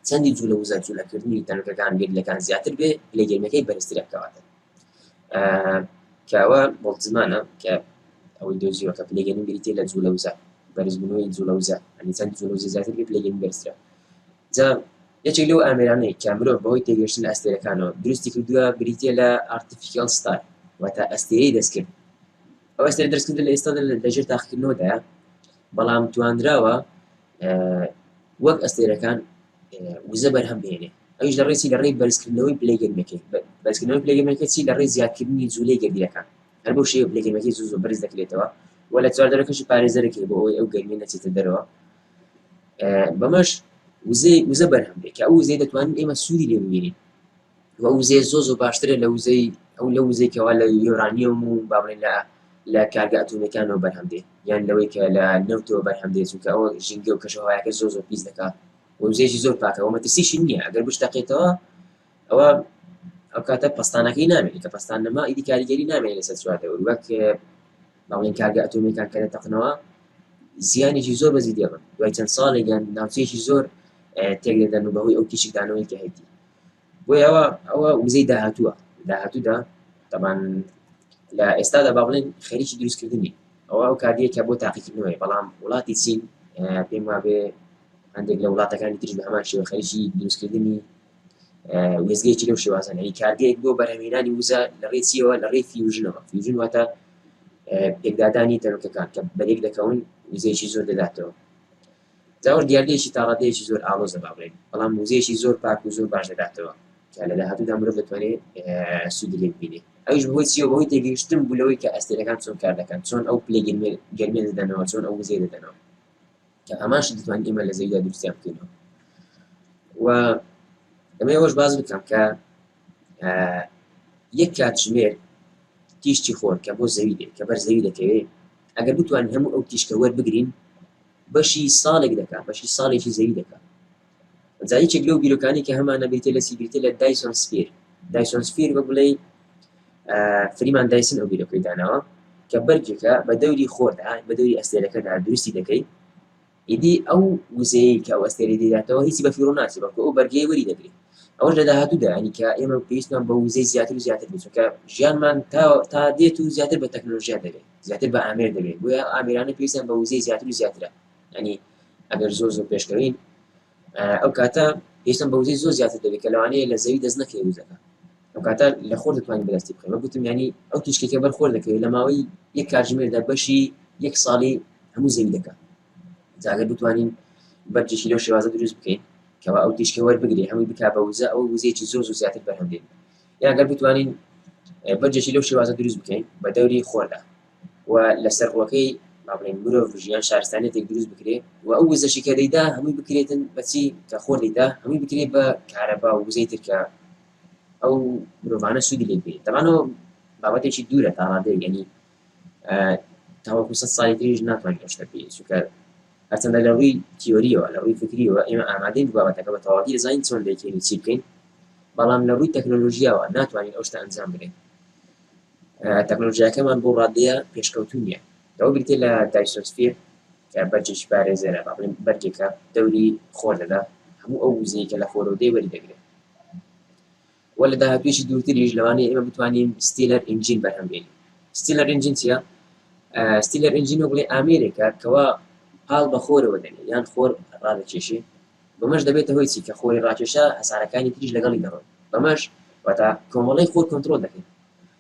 چەندی جوولە وزە جوولەکردنی تەنۆلکەکان گەردیلەکان زیاتر بێ پلەی گەرمیەکەی بەرزترە کەواتە کەوە بۆڵتزمانە کە ئەوەی دۆزیوە کە پلەی گەرمی بریتیە لە جوولە وزە بەرزبوونەوەی جوولە وزە یعنی چەند جوولە وزە زیاتر بێ پلەی گەرمی بەرزترە جا یەکێک لەو ئامێرانەی کە مرۆڤ بەهۆی تێگەیشتن لە ئەستێرەکانەوە دروستی کردووە بریتییە لە artificial star واتە ئەستێرەی دەستکرد ئەو ئەستێرە دەستکردە لە ئێستادا لەژێر تاقیکردنەوەدایە بەڵام توانراوە وەک ئەستێرەکان وزە بەرهەم بهێنێ ئەویش لە ڕێی لە ڕێی بەرزکردنەوەی پلەی گەرمەکەی بەرزکردنەوەی پلەی گەرمەکە چی لە ڕێی زیادکردنی جوولەی گەردیلەکان هەر بەو شێوەیە پلەی گەرمەکەی زوو زوو بەرز دەکرێتەوە و لە چواردەورەکەشی پارێزەرێک هەیە بۆ ئەوەی ئەو گەرمیە نەچێتە دەرەوە بەمەش وزەی وزە بەرهەم دێت کە ئەو وزەی دەتوانین ئێمە سوودی لێ ببینین و ئەو وزەیە زۆر زۆر باشترە لە وزەی ئەو لە وزەی کەوا لە یۆرانیۆم و با بڵێن لە لە کارگە ئەتۆمیەکانەوە بەرهەم دێت یان لەوەی کە لە نەوتەوە بەرهەم دێت چونکە ئەوە ژینگە و کەشوهەوایەکە زۆر زۆر پیس دەکات و وزەیەکی زۆر پاکە و مەترسیشی نییە ئەگەر بشتەقێتەوە ئەوە ئەو کاتە پەستانەکەی نامێنێت کە پەستان نەما ئیدی کاریگەری نامێنێت لەسەر چواردەور وەک با بڵێن کارگە ئەتۆمیەکان کە دەتەقنەوە زیانێکی زۆر بە زیدێ بن دوای چەند ساڵێک یان ناوچەیەکی زۆر تێک دەدەن و بەهۆی ئەو تیشکدانەوەی کە هەیەی بۆیە ئەوە ئەوە وزەی داهاتووە داهاتوودا تەبان لە ئێستادا با بڵێن خەریکی دروستکردنی ئەوە ئەو کارگەیە کە بۆ تاقیکردنەوەی بەڵام وڵاتی چین پێم وابێ هەندێک لە وڵاتەکانی تریش بە هەمان شێوە خەریکی دروستکردنی وێستگەیەکی لەو شێوازە یعنی کارگەیەک بۆ بەرهەمهێنانی وزە لە ڕێی چیەوە لە ڕێی fusion ەوە fusion واتە. پێکدادانی تەنۆکەکان کە بەرێک دەکەون وزەیەکی زۆر دەداتەوە. جاوەش دیاردەیەکی تاڕادەیەکی زۆر ئاڵۆزە با بڵێین، بەڵام وزەیەکی زۆر پاک و زۆر باش دەداتەوە کە لە داهاتوودا مرۆڤ دەتوانێت سوودی لێ ببینێ. ئەویش بەهۆی چیەوە؟ بەهۆی تێگەیشتن بوو لەوەی کە ئەستێرەکان چۆن کار دەکەن، چۆن ئەو پلەی گەرمیە دەدەنەوە، چۆن ئەو وزەیە دەدەنەوە کە ئەماش دەتوانین ئێمە لە زەویدا دروستیان بکەینەوە. و ئەمە ئەوەش باس بکەم کە یەک کاتژمێر تیشکی خۆر کە بۆ زەوی دێت کە بەر زەوی دەکەوێت ئەگەر بتوانین هەموو ئەو تیشکە وەربگرین بەشی ساڵێک دەکات بەشی ساڵێکی زەوی دەکات جا یەکێک لەو بیرۆکانی کە هەمانە بریتە لە سی بریتە لە Dyson sphere. Dyson sphere بە بڵێ فریمان دایسن ئەو بیرۆکەی داناوە کە بەرگێکە بە دەوری خۆردا بە دەوری ئەستێرەکەدا دروستی دەکەی ئیدی ئەو وزەیەی کە ئەو ئەستێرەی دەیداتەوە هیچی بە فیڕۆ ناچێت بەڵکو ئەو بەرگەیە وەری دەگرێت ئەوەش لە داهاتوودا یعنی کە ئێمە پێویستمان بە وزەی زیاتر و زیاتر بێت چونکە ژیانمان تا تا دێت و زیاتر بە تەکنۆلۆژیا دەبێت زیاتر بە ئامێر دەبێت بۆیە ئامێرانە پێویستیان بە وزەی زیاتر و زیاترە یعنی ئەگەر زۆر زۆر پێشکەوین ئەو کاتە پێویستان بە وزەی زۆر زیاتر دەبێت کە لەوانەیە لە زەوی دەست نەکەوێت وزەکە ئەو کاتە لە خۆر دەتوانین بەدەستی بخەین وەک گوتم یعنی ئەو تیشکێکە بەر خۆر دەکەوێت لە ماوەی یەک کاتژمێردا بەشی یەک ساڵی هەموو زەوی دەکات جا ئەگەر بتوانین بەرجێکی لەو شێوازە دروست بکەین کەوا ئەو تیشکە وەربگرێ هەمووی بک بە وزە ئەو وزەیەکی زۆر زۆر زیاتر بەرهەم دێن یان گەر بتوانین بەرجێکی لەو شێوازە دروست بکەین بە دەوری خۆردا و لەسەر ڕووەکەی با بڵێین مرۆڤ ژیان شارستانێتێک دروست بکرێ و ئەو وزەشی کە دەیدا هەمووی بکرێتن بەچی کە خۆر دەیدا هەمووی بکرێت بە کارەبا و وزەی تر کە ئەو مرۆڤانە سوودی لێ بگرێت تەمانەوە بابەتێکی دوورە تا ڕادەیەک یعنی تاوەکو سە ساڵی تریش ناتوانین ئەو شتە بکەین چونکە هەرچەندە لە ڕووی تیۆریەوە لە ڕووی فکریەوە ئێمە ئامادەین بۆ بابەتەکە بە تەواوی دەزانین چۆن دەیکەین و چی بکەین بەڵام لە ڕووی تەکنۆلۆژیاوە ناتوانین ئەو شتە ئەنجام بدەین تەکنۆلۆژیاکەمان بۆ ڕادەیە پێشکەوتوو نییە ئەوە بریتیە لە Dyson sphere کە بەرجێکی پارێزەرە با بڵێین بەرگێکە دەوری خۆر دەدا هەموو ئەو وزەیە کە لە خۆرەوە دێ وەری دەگرێت و لە داهاتوویەکی دوورتریش لەوانەیە ئێمە بتوانین stellar engine بەرهەم بێنین. Stellar engine چییە؟ Stellar engine بڵێ ئامێرێکە کەوا پاڵ بە خۆرەوە دەنێ یان خۆر ڕادەکێشێ بەمەش دەبێتە هۆی چی کە خۆری ڕاکێشا هەسارەکانی تریش لەگەڵی دەڕۆن بەمەش واتە کۆمەڵەی خۆر کۆنترۆل دەکەین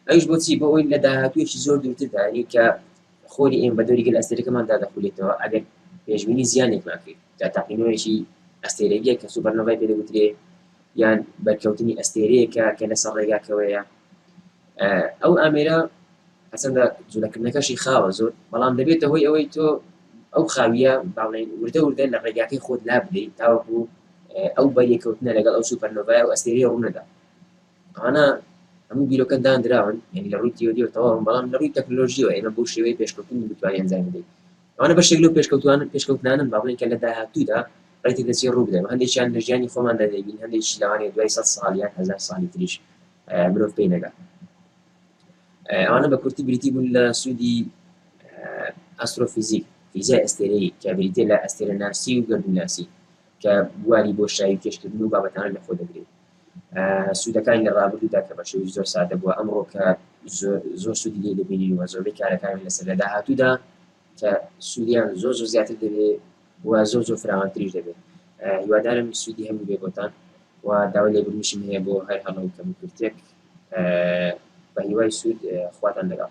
ئەویش بۆچی بۆ ئەوەی لە داهاتوویەکی زۆر دوورتردا یعنی کە خۆری ئێمە بە دەوری گەل ئەستێرەکەماندا دەخولێتەوە ئەگەر پێشبینی زیانێکمان کرد جا تاقینەوەیەکی ئەستێرەییە کە سوپەرنۆڤای پێ دەگوترێ یان بەرکەوتنی ئەستێرەیەکە کە لەسەر ڕێگاکەوەیە ئەو ئامێرە هەرچەندە جوولەکردنەکەشی خاوە زۆر بەڵام دەبێتە هۆی ئەوەی تۆ ئەو خاویە باڵێن وردە وردە لە ڕێگاکەی خۆت لا بدەیت تاوەکو ئەو بەریەکەوتنە لەگەڵ ئەو سوپەرنۆڤای و ئەستێرەیە ڕوونەدا ئەوانە هەموو بیرۆکە دانراون یعنی لە ڕووی تیۆریەوە تەواون بەڵام لە ڕووی تەکنۆلۆژیەوە ئێمە بەو شێوەیە پێشکەوتن بتوانین ئەنجام بدەین ئەوانە بەشێک لەو پێشکەوتوان پێشکەوتنانن با بڵێین کە لە داهاتوودا ڕێتی دەچێت ڕوو بدەن هەندێکیان لە ژیانی خۆماندا دەبین هەندێکیش لەوانەیە دوای 100 ساڵ یان 1000 ساڵی تریش مرۆڤ پێی نەگات. ئەوانە بە کورتی بریتی بوون لە سوودی ئەسترۆفیزیک فیزیای ئەستێرەیی کە بریتیە لە ئەستێرەناسی و گەردوونناسی کە بواری بۆشایی و کێشکردن و بابەتانە لەخۆ دەگرێت. سوودەکانی لە ڕابردوودا کە بە شێوەی زۆر سادە بووە ئەمڕۆ کە زۆر سوودی لێ دەبینین و زۆربەی کارەکانی لەسەر لە داهاتوودا کە سوودیان زۆر زۆر زیاتر دەبێت و زۆر زۆر فراوانتریش دەبێت. هیوادارم سوودی هەبوو بێ بۆتان و داوای لێبوردنیشم هەیە بۆ هەر هەڵە و کەموکورتیەک. بە هیوای سوود خواتان لەگەڵ.